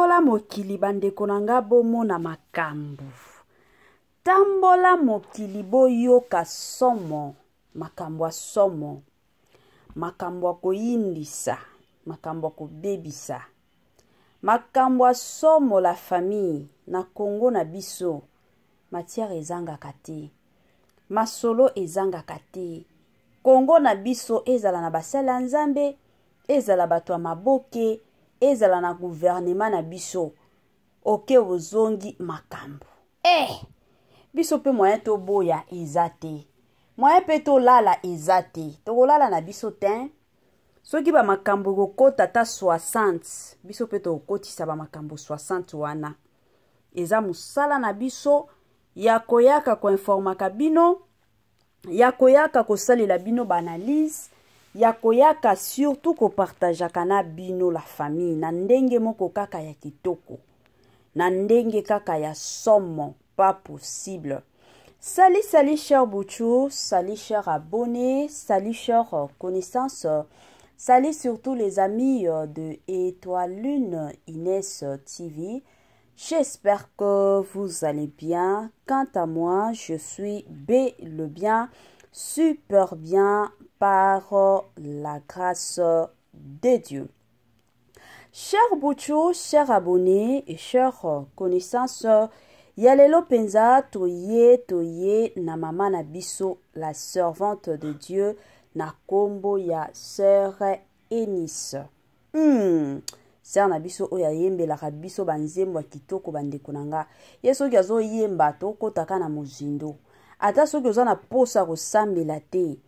Tambola mokili bandeko na nga bomona makambo. Tambola mokili boyoka somo, makambo ya somo, makambo ya koyindisa, makambo ya kobebisa, makambo ya somo la famille na Congo na biso matière ezangaka te, masolo ezangaka te. Congo na biso ezala na basali ya Nzambe, ezala bato ya maboke, ezala na gouvernement na biso. Oke ozongi makambo. Eh! Biso pe moyen toboya eza te. Moyen pe tolala eza te. Tokolala na biso te. Soki ba makambo ekokota ata 60, biso pe tokokotisa ba makambo 60 wana. Eza mosala na biso ya koyaka koinformaka bino ya koyaka kosalela bino baanalyse ya koyaka surtout kopartageaka na bino la famille na ndenge moko kaka ya kitoko na ndenge kaka ya somo pas possible Salut, salut, cher Bouchou, salut, cher abonné, salut, cher connaissance, salut surtout les amis de Étoile Lune Inès TV. J'espère que vous allez bien. Quant à moi, je suis B le bien, super bien par la grâce de Dieu. Cher Bouchou, cher abonné et cher connaissance, ya lelo penza toye toye na mama na biso la servante de Dieu na kombo ya sœur Eunice. Sœur na biso oyo ayembelaka biso banzembo ya kitoko bandeko na nga. Ye soki azoyemba tokotaka na mozindo. Ata soki oza na posa kosambela te,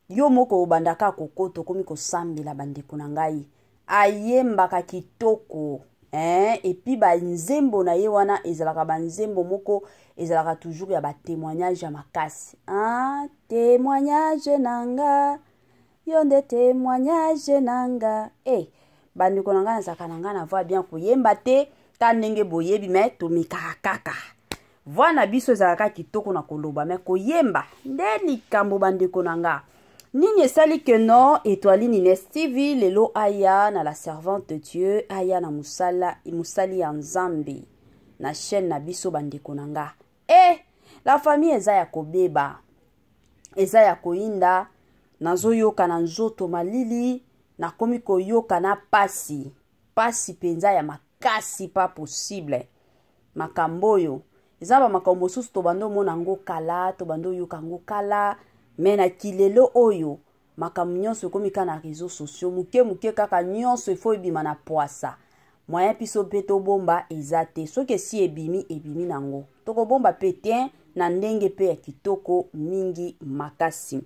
yo moko obandaka kokota okomi kosambela bandeko na ngai. Ayembaka kitoko. Et puis ba nzembo na ye wana ezalaka ba nzembo moko ezalaka toujours ya ba témoignage ya makasi. Ah, témoignage na nga. Yo nde témoignage na nga. Eh, bandeko na nga nazalaka na nga na voix bien koyemba te, ka ndenge boyebi mais tomekaka kaka. Voix na biso ezalaka kitoko na koloba mais koyemba nde likambo bandeko na nga. Nini esali que non Étoiline Inès TV lelo aya na la servante de Dieu, aya na musala musali ya Nzambe na chaîne na biso bandeko na nga. Eh, la famille eza ya kobeba, eza ya koyinda, nazoyoka na nzoto malili, nakomi koyoka na pasi, pasi penza ya makasi pas possible. Makambo oyo eza ba makambo mosusu tobanda omona yango kala, tobanda oyoka yango kala, mais na kilelo oyo makambo nyonso ekomi kaka na réseaux sociaux, moke moke kaka nyonso ifo ebima na poasa. Moyen biso mpe tobomba eza te, soki esi ebimi ebimi nango, tokobomba pe te na ndenge pe ya kitoko mingi makasi.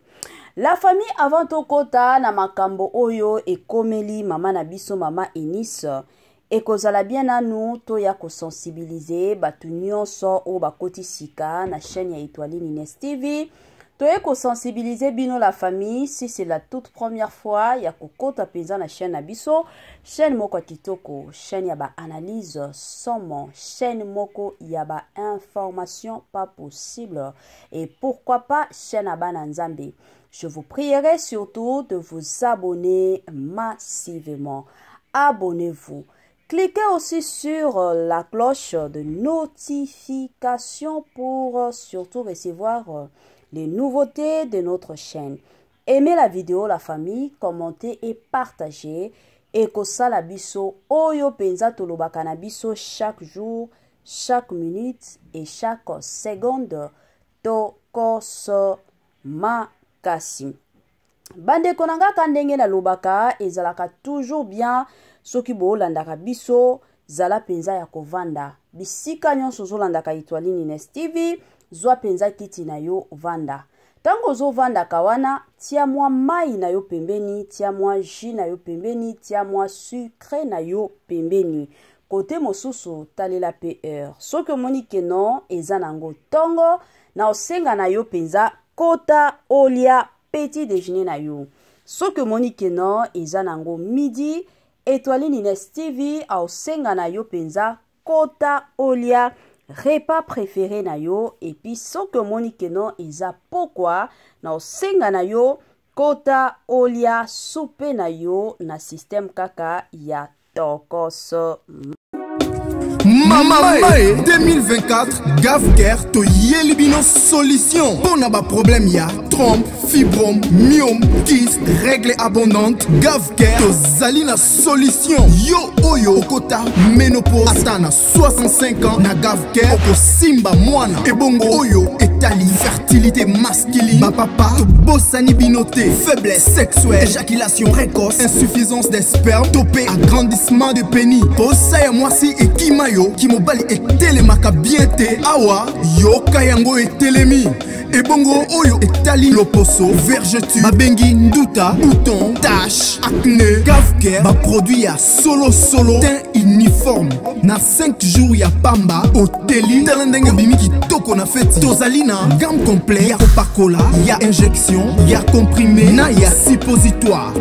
La famille, avant tokota na makambo oyo ekomeli mama na biso mama Eunice, ekozala bien nanu toya kosensibilize bato nyonso oyo bakoti sika na chaîne ya Étoiline Inès TV. Toye kosensibilize bino la famille, si c'est la toute première fois ya kokota mpenza na chaîne na biso, chaîne moko ya kitoko, chaîne ya ba analyse somo, chaîne moko ya ba information pas possible, et pourquoi pas chaîne ya bana Nzambe. Je vous prierai surtout de vous abonner massivement. Abonnez-vous. Cliquez aussi sur la cloche de notification pour surtout recevoir les nouveautés de notre chaîne. Aimez la vidéo, la famille, commentez et partagez. Ekosala biso oyo penza tolobaka na biso chaque jour, chaque minute et chaque seconde. Tokoso makasi. Bandeko na nga, ka ndenge nalobaka ezalaka toujours bien soki bolandaka biso, zala penza ya kovanda bisika nyonso ozolandaka Étoiline Inès TV, zwa penza kiti na yo vanda. Tango ozovandaka wana, tia mwa mai na yo pembeni, tia mwa jus na yo pembeni, tia mwa sucre na yo pembeni. Kote mosusu talela pe heure. Soki omoni ke non eza nango tongo, na osenga na yo penza kota olia petit déjeuner na yo. Soki omoni ke non eza nango midi, Étoiline Inès TV aosenga na yo penza kota olia repas préféré na yo. Et puis soki omoni ke non eza pokwa, na osenga na yo kota olia soupe na yo na système kaka ya tokoso. Mama Mae 2024 Gavcare toyeli bino solution mpo na baproblème ya trompe, fibrome, myome, kyste, règle abondante. Gavcare tozali na solution. Yo oyo okota ménopause ata na 65 ans, na Gavcare okosimba mwana. Ebongo oyo etali fertilité masculine, bapapa tobosani bino te. Faiblesse sexuelle, éjaculation précoce, insuffisance des spermes to mpe agrandissement de pénis, posa ya mwasi ekima yo, kimobali etelemaka bien te, awa yoka yango etelemi. Ebongo oyo etali loposo, vergeture babengi nduta, bouton, tache, acné, Gavcare baproduit ya solosolo, teint uniforme na 5 jours ya pamba oteli. Tala ndenge obimi kitoko na feti. Tozali na gamme complet ya kopakola, ya injection, ya comprimé na ya suppositoire.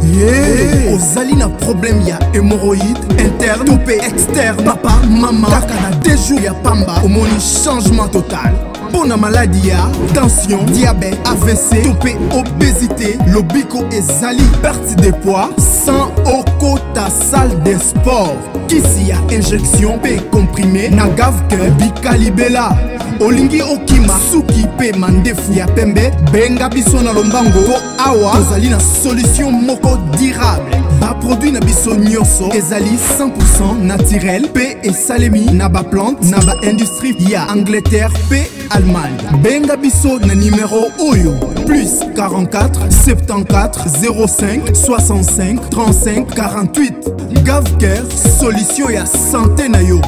Ye ozali na problème ya hémorroïde interne to mpe externe, papa, mama, kaka na 2 jours ya pamba omoni changement total. Mpo na maladi ya tension, diabète, AVC to mpe obésité, lobiko ezali, perte de poids sans okota salle de sport. Kisi ya injection mpe comprimé na Gavcare bikalibela. Olingi okima suki mpe mandefu ya pembe, benga biso na lombango mpo awa tozali na solution moko durable. Baproduit na biso nyonso ezali 100 naturel mpe esalemi na baplante na baindustrie ya Angleterre mpe Allemagne. Benga biso na nimero oyo: plus 44 74 05 65 35 48. Gavcare, solution ya santé na yo.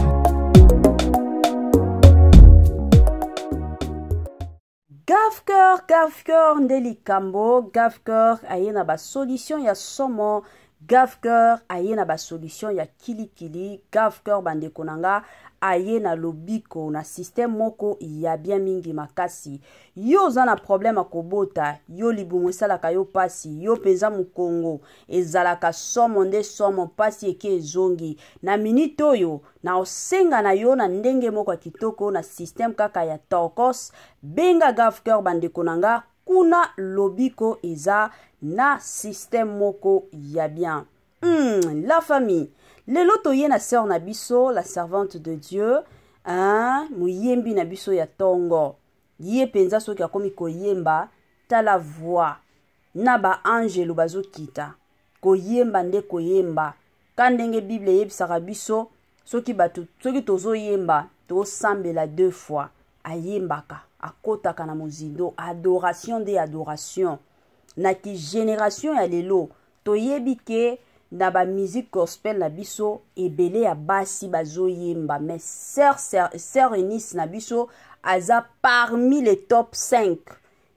Gavcare, Gavcare nde likambo. Gavcare aye na basolution ya somo. Gavcare aye na basolution ya kilikili. Gavcare, bandeko na nga, aye na lobiko na système moko ya bien mingi makasi. Yo oza na problème ya kobota, yo libumu esalaka yo mpasi, yo mpenza mokongo ezalaka somo nde somo, mpasi eke ezongi, na minute oyo na osenga na yo na ndenge moko ya kitoko, na système kaka ya tokos, benga Gavcare, bandeko na nga. Kuna lobiko eza na système moko ya bien. La famille, lelo toye na sœur na biso, la servante de Dieu, hein, moyembi na biso ya ntongo. Ye mpenza soki akomi koyemba, tala voix na baangelo bazokita. Koyemba nde koyemba ka ndenge Bible eyebisaka biso, soki bato, soki tozoyemba, tosambela deux fois. Ayembaka, akɔtaka na mozindo, adoration nde adoration. Na ki génération ya lelo, toyebi ke na bamusique gospel na biso, ebele ya basi bazoyemba, mais sœur Eunice na biso aza parmi les top 5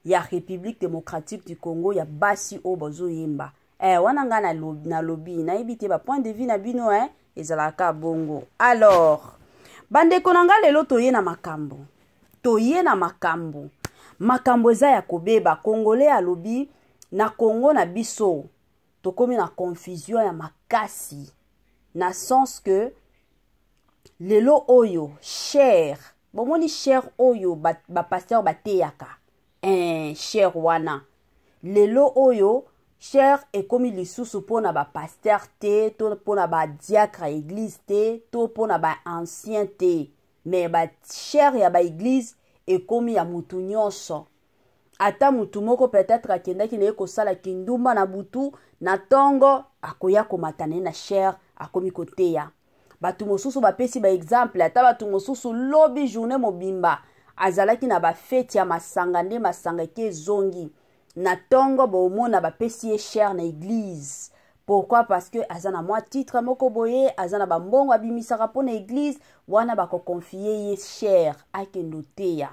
ya République démocratique du Congo ya basi oyo bazoyemba. Wana ngai nalobi, nayebi te bapoint de vue na bino, ezalaka bongo. Alors bandeko na ngai, lelo toye na makambo, toye na makambo. Makambo eza ya kobeba. Congolais alobi na Congo na biso tokomi na confusion ya makasi, na sens que lelo oyo chaire, bomoni chaire oyo bapasteur ba bateyaka, chaire wana lelo oyo chaire ekomi lisusu mpona bapasteur te, to mpona badiacre ya église te, to mpona baancien te, mais bachaire ya baéglise ekomi ya mutu nyonso. Ata mutu moko peut-être akendaki na ye kosala kindumba na butu, na ntongo akoya komata na ye na chaire, akomi koteya. Bato mosusu bapesi baexemple, ata bato mosusu lobi journée mobimba azalaki na bafeti ya masanga nde masanga eke ezongi, na ntongo bomona bapesi ye chaire na église. Pourquoi? Parce que aza na mwa titre moko boye, aza na bambongo abimisaka mpo na église wana, bakoconfier ye chaire, akende oteya.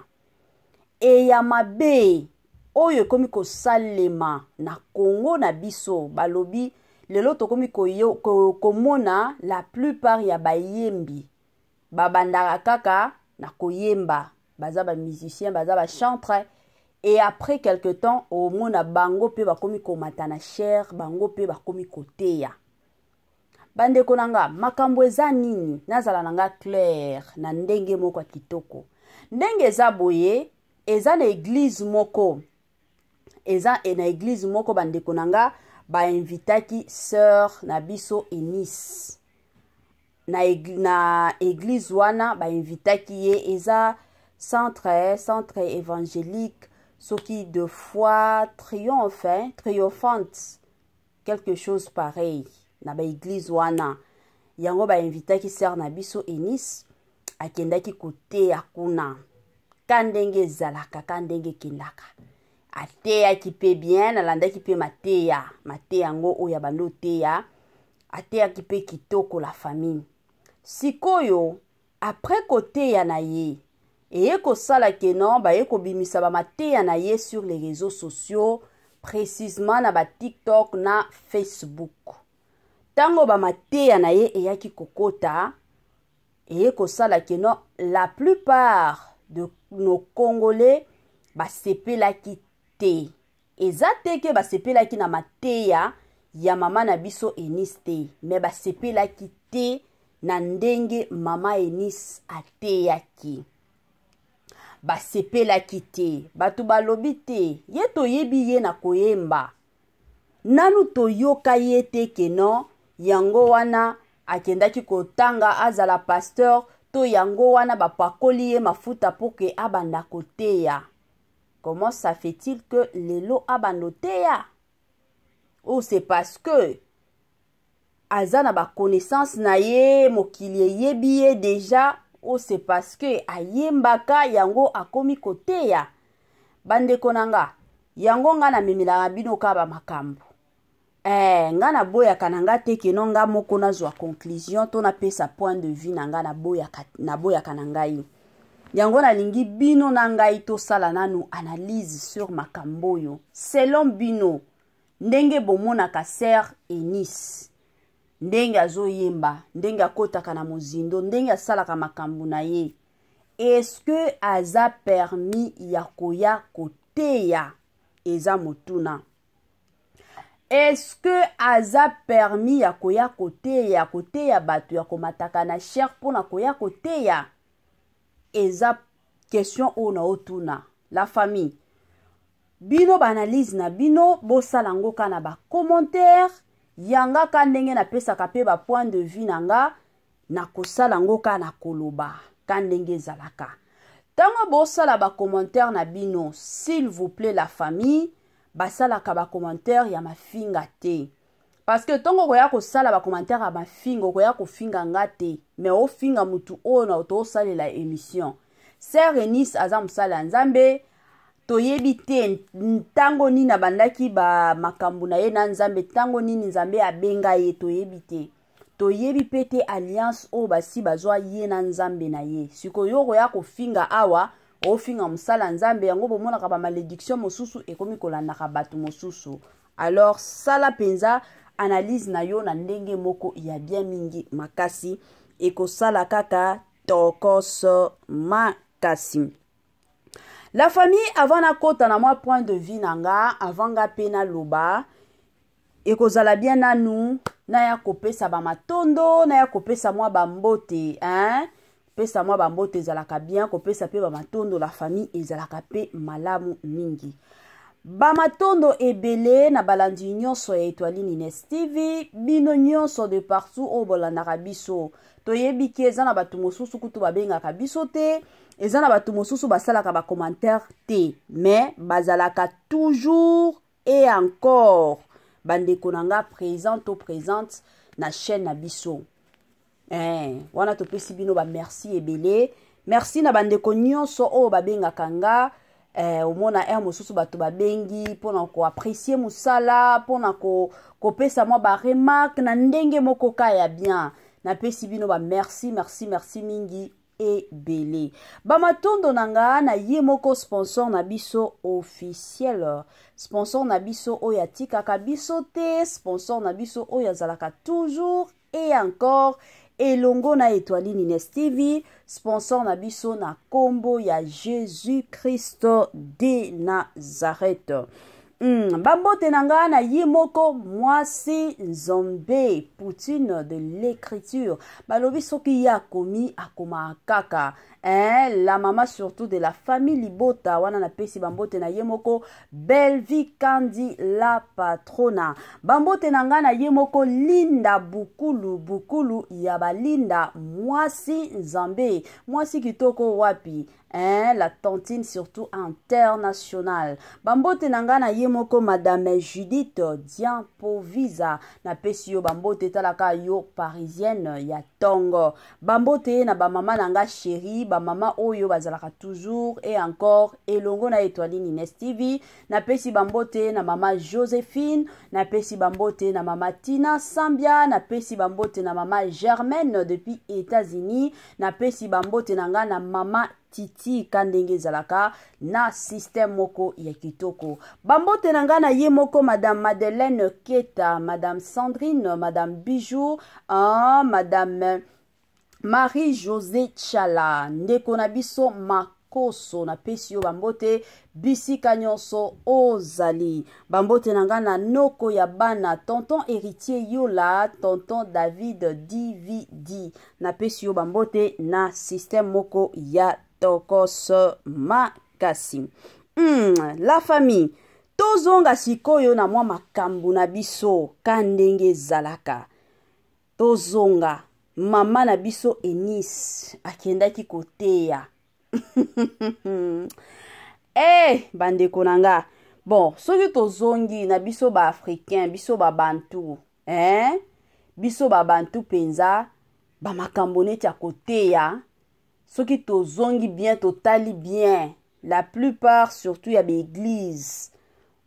Eya mabe oyo ekomi kosalema na Kongo na biso, balobi lelo tokomi komona la plupart ya bayembi babandaka kaka na koyemba, baza bamusicien, baza bachantre, et après quelque temps omona bango mpe bakomi komata na chaire, bango mpe bakomi koteya. Bandeko na nga, makambo eza nini? Nazala na nga claire na ndenge moko ya kitoko. Ndenge eza boye, eza na église moko, eza na église moko, bandeko na nga, bainvitaki sœur na biso Eunice. na, na église wana bainvitaki ye eza centre eh, centre évangélique soki de foi triomphe hein, triomphante quelque chose pareil na baeglise wana yango bainvitaki sœur na biso Eunice akendaki koteya kuna ka ndenge ezalaka ka ndenge ekendaka ateyaki mpe bien alandaki mpe mateya mateya yango oyo abandi oteya ateyaki mpe kitoko la famille sikoyo après koteya na ye eye kosala ke non baye kobimisa bamateya na ye sur les réseaux sociaux précisement na batiktok na facebook ntango bamateya na ye eyaki kokota eye kosala ke non la plupart de nos congolais basepelaki te eza te ke basepelaki na mateya ya mama na biso Eunice te me basepelaki te na ndenge mama Eunice ateyaki basepelaki te bato balobi te ye toyebi ye na koyemba nanu toyoka ye te ke non yango wana akendaki kotanga azala pasteur to yango wana bapakoli ye mafuta mpo ke abanda koteya comment ça fait-il que lelo abanda oteya ou c'est parce que aza na baconnaissance na ye mokili eyebi ye deja ou c'est parce que ayembaka yango akomi koteya bandeko na nga yango nga namemelaka bino kaka bamakambo eh, nga naboyaka na nga te keno nga moko nazwa conclusion to napesa point de vue na nga naboyaka, naboyaka na ngai yango nalingi bino na ngai tosala nanu analyse sur makambo oyo selon bino ndenge bomonaka sœur Eunice ndenge azoyemba ndenge akotaka na mozindo ndenge asalaka makambo na ye est-ce que aza permis ya koya koteya eza motuna est-ce que aza permis ya koya koteya koteya bato ya komataka na chaire mpona koya koteya eza question oyo naotuna la famille bino baanalyse na bino bosala yango ka na bacommentaire yanga ka ndenge napesaka mpe bapoint de vue na nga nakosala yango ka na koloba ka ndenge ezalaka ntango bosala bacommentaire na bino s'il vous plaît la famille basalaka bacommentaire ya mafinga te parce que ntongo okoya kosala bacommentaire ya mafinga okoya kofinga nga te mais ofinga motu oyo na tosalela émission sœur Eunice aza mosala ya nzambe toyebi te ntango nini abandaki ba makambo na ye na nzambe ntango nini nzambe abenga ye toyebi te toyebi mpe te alliance oyo basi bazwa ye na nzambe na ye sikoyo okoya kofinga awa ofinga mosala nzambe yango bomonaka bamalediction mosusu ekomi kolandaka bato mosusu alors sala mpenza analyse na yo na ndenge moko ya bien mingi makasi ekosala kaka tokoso makasi la famille avant nakota na mwa point de vue na nga avant nga mpe naloba ekozala bien nanu naya kopesa bamatondo naya kopesa mwa bambote hein? pesa mwa bambote ezalaka bien kopesa mpe bamatondo la famille ezalaka mpe malamu mingi bamatondo ebele na balandi nyonso ya etoile nines tv bino nyonso de partout oyo bolandaka biso toyebi ke eza na bato mosusu kutu babengaka biso te eza na bato mosusu basalaka bacommentaire te mais bazalaka toujours et encore bandeko na nga présent to présente na chaîne na biso eh, wana topesi bino bamerci ebele merci na bandeko nyonso oyo babengaka nga eh, omona heure mosusu bato babengi mpona koapprécie mosala mpona kopesa mwa baremarque na ndenge moko ka ya bien napesi bino bamerci merci merci mingi ebele bamatondo na nga na ye moko sponsor na biso officiel sponsor na biso oyo atikaka biso te sponsor na biso oyo azalaka toujours et encore elongo na etoile nines tv sponsor na biso na nkombo ya jésus christ de nazareth. Bambote na nga na ye moko mwasi nzombe Poutine de l'écriture. Balobi soki ye akomi akoma kaka. Hein, la maman surtout de la famille Libota wana napesi bambote na ye moko Bellevue Kandi la patrona. Bambote na nga na ye moko Linda Bukulu Bukulu ya balinda mwasi nzambe mwasi kitoko wapi hein, la tantine surtout internationale. Bambote na nga na ye moko madame Judith Diampovisa napesi yo bambote talaka yo parisienne ya tongo. Bambote na bamama na nga chérie, bamama oyo bazalaka toujours et encore elongo na Etoiline Ines TV. Napesi bambote na mama Joséphine, napesi bambote na mama Tina Sambia, napesi bambote na mama Germaine depuis États-Unis, napesi bambote na nga na mama Titi ka ndenge ezalaka na système moko ya kitoko. Bambote na nga na ye moko madame Madeleine Keta, madame Sandrine, madame Bijou, madame Marie-Josée Chala, ndeko na biso Makoso, napesi yo bambote bisika nyonso ozali. Bambote na nga na noko ya bana tonton Héritier Yola, tonton David DVD, napesi yo bambote na système moko ya tokos makasi. La famille, tozonga sikoyo na mwa makambo na biso ka ndenge ezalaka. Tozonga mama na biso Eunice akendaki koteya. Bandeko na nga, bon soki tozongi na biso ba africain, biso ba bantu, hein? Biso ba bantu penza ba makambo neti ya koteya, soki tozongi bien totali bien la plupart surtout ya ba église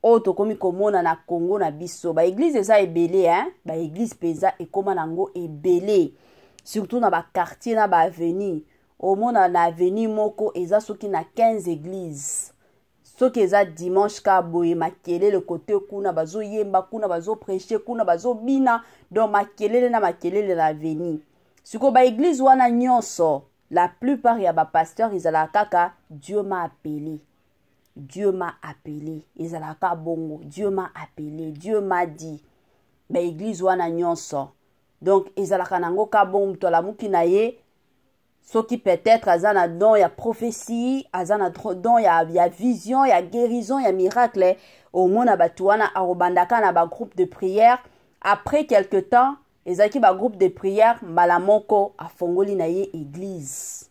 oyo tokomi komona na Congo na biso, ba église eza ebele, hein? Ba église penza ekoma nango ebele, surtout na ba quartier na ba avenue. Omona na avenue moko eza soki na 15 églises. Soki eza dimanche ka boye makelele kote kuna bazoyemba, kuna bazoprêcher, kuna bazobina, donc makelele na makelele na avenue. Siko ba église wana nyonso, la plupart ya ba pasteur ezalaka kaka Dieu m'a appelé. Dieu m'a appelé, ezalaka bongo, Dieu m'a appelé, Dieu m'a dit. Ba église wana nyonso. Donc ezalaka nango ka bongo, moto alamuki na ye soki peut-être aza na don ya prophétie, aza na don ya vision, ya guérison, ya miracle, omona bato wana akobandaka na ba groupe de prière. Après quelque temps ezalaki ba groupe de prière, mbala moko afongoli na ye église,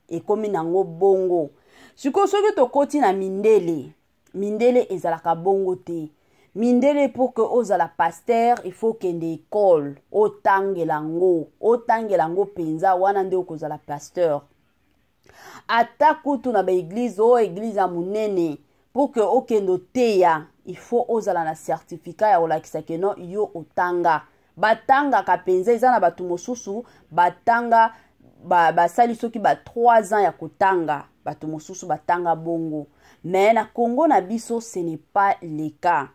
ekomi nango bongo. Sikoyo soki tokoti na mindele, mindele ezalaka bongo te. Mindele pour que ozala pasteur, il faut kende école, otangela ngo, otangela ngo penza wana nde okozala pasteur. Ata kutu na ba église, o église ya monene, pour que okende oteya, il faut ozala na certificat ya kolakisa ke non yo otanga. Batangaka penza, eza na bato mosusu batanga basali soki ba 3 ans ya kotanga, bato mosusu batanga bongo. Mais na Congo na biso ce n'est pas le cas.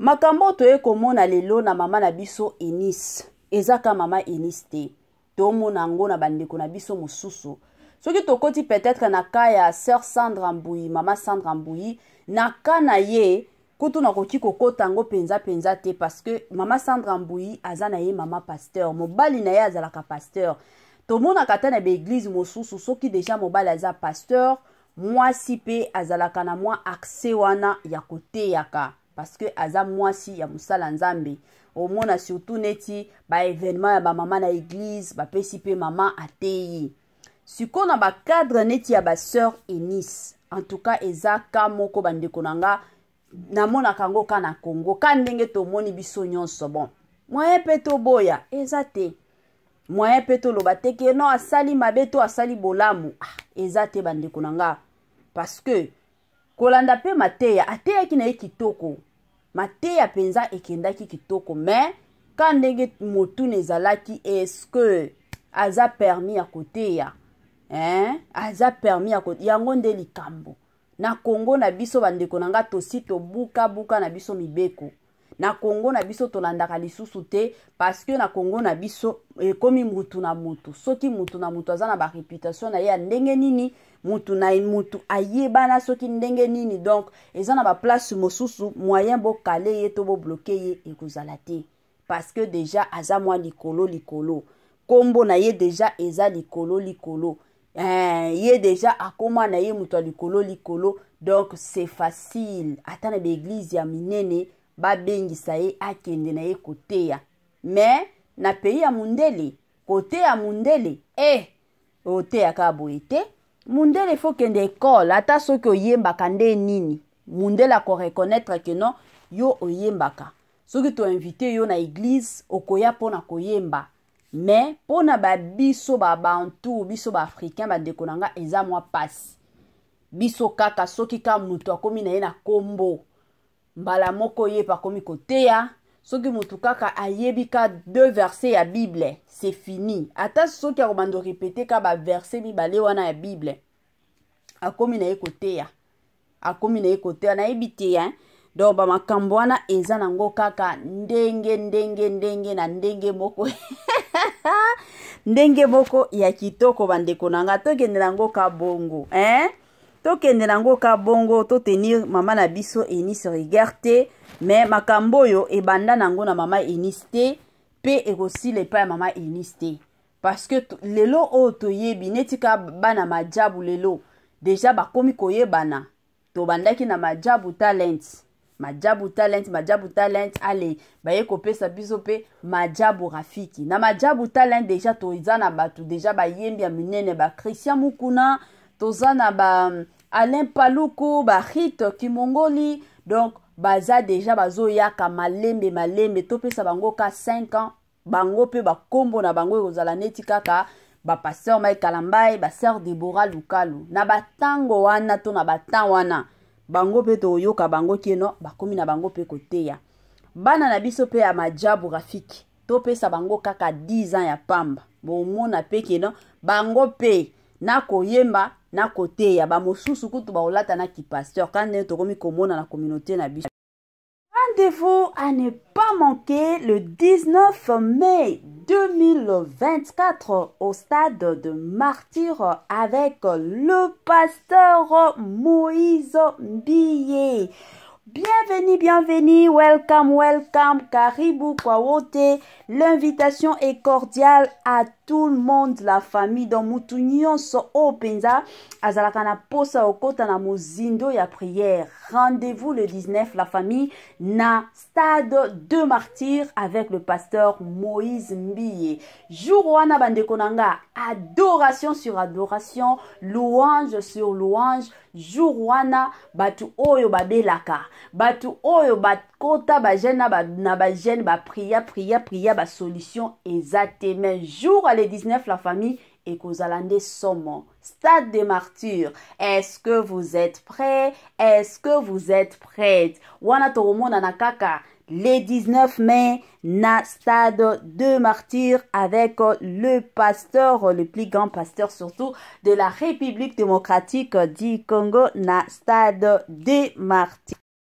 Makambo toye komona lelo na mama na biso Eunice, eza ka mama Eunice te, tomona yango na bandeko na biso mosusu. Soki tokoti peut-être na cas ya sœur Sandra Mbuyi, mama Sandra Mbuyi, na cas na ye kutu nakoki kokota yango penza penza te, parce que mama Sandra Mbuyi aza na ye mama pasteur, mobali na ye azalaka pasteur. Tomonaka ata na ba église mosusu soki déjà mobali aza pasteur, mwasi pe azalaka na mwa accès wana ya koteyaka, parce que aza mwasi ya mosala Nzambe. Omona surtout neti ba événement ya ba mama na église, bapesi pe mama ateyi. Sikoyo na ba cadre neti ya ba sœur Eunice, en tout cas eza ka moko bandeko na nga, namonaka yango ka na Congo, ka ndenge tomoni biso nyonso. Bon, moyen pe toboya eza te, moyen pe toloba te ke non asali mabe to asali bolamu, eza te bandeko na nga, parce que kolanda pe mateya ateyaki na ye kitoko, mateya penza ekendaki kitoko, mais ka ndenge motuna ezalaki, est-ce que aza permis ya koteya, hein? Aza permis ya koteya, yango nde likambo. Na Congo na biso bandeko na nga tosi tobuka buka na biso mibeko. Na Congo na biso tolandaka lisusu te, parce que na Congo na biso ekomi mutu na mutu. Soki mutu na mutu aza na ba réputation na ye ya ndenge nini, mutu na mutu ayebana soki ndenge nini, donc eza na ba place mosusu moyen bokale ye to bobloke ye ekozala te, parce que déjà aza mwa likolo likolo, kombo na ye déjà eza likolo likolo. Ye déjà akoma na ye moto ya likolo likolo, donc c'est facile ata na baeglize ya minene babengisa ye akende na ye koteya. Mais na pays ya mundele, koteya mundele, oteya kaka boye te. Mundele faut kende ekole, ata soki oyembaka nde nini, mundele akoreconnaître que non, yo oyembaka. Soki toinvite yo na église, okoya mpona koyemba. Mais mpona babiso babantu, biso baafricain, bandeko na nga, eza mwa pasi. Biso kaka soki ka moto akomi na ye na kombo, mbala moko ye akomi koteya. Soki motu kaka ayebi ka deux versets ya Bible, c'est fini. Ata soki akobanda répéter ka baverset mibale wana ya Bible, akomi na ye koteya, akomi na ye koteya. Nayebi te, hein? Donc bamakambo wana eza nango kaka ndenge ndenge ndenge na ndenge moko, ndenge moko ya kitoko. Bandeko na nga, tokende nango ka bongo, hein? Tokende nango ka bongo, totenir mama na biso Eunice rigueur te. Mais makambo oyo ebanda nango na mama Eunice te, mpe ekosila epai ya mama Eunice te, parce que lelo oyo toyebi neti ka bana Majabu, lelo déjà bakomi koyebana. Tobandaki na Majabu Talent, Majabu Talent, Majabu Talent, ale baye kopesa biso mpe Majabu Rafiki. Na Majabu Talent déjà toza na bato déjà bayembi ya minene, ba Christian Mukuna, toza na ba Alain Paluku, ba Rit Kimongoli. Donc baza déjà bazoyaka malembe malembe. Topesa bango ka 5 ans, bango mpe bakombo na bango ekozala neti kaka bapasteur Mike Kalambai, basœur Debora Lukalu. Na batango wana to na batan wana, bango mpe toyoka bango keno bakomi na bango mpe koteya. Bana na biso mpe ya Majabu Rafiki, topesa bango kaka 10 ans ya pamba, bomona mpe keno bango mpe na koyemba na koteya. Bamosusu kutu bakolata na kipasteur, ka ndenge tokomi komona na communauté na biso. Rendez-vous à ne pas manquer le 19 mai 2024 au stade de Martyr avec le pasteur Moïse Mbiye. Bienvenue, bienvenue, welcome, welcome, karibu kwa wote. L'invitation est cordiale à tout le monde, la famille. Donc mutu nyonso oyo mpenza azalaka na posa okota na mozindo ya prière, rendez-vous le 19, la famille, na stade de Martyr avec le pasteur Moïse Mbiye. Jour wana, bandeko na nga, adoration sur adoration, louange sur louange. Jour wana, bato oyo babelaka, bato oyo bakota bajeûne na bajeûne, baprier, prier, prier, basolution eza te, mais jour le 19, la famille, ekozala nde somo. Stade de Martyr, est-ce que vous êtes prêts? Est-ce que vous êtes prêtes? Wana tokomonana kaka le 19 mai na stade de Martyr avec le pasteur, le plus grand pasteur surtout de la République démocratique du Congo, na stade de Martyr.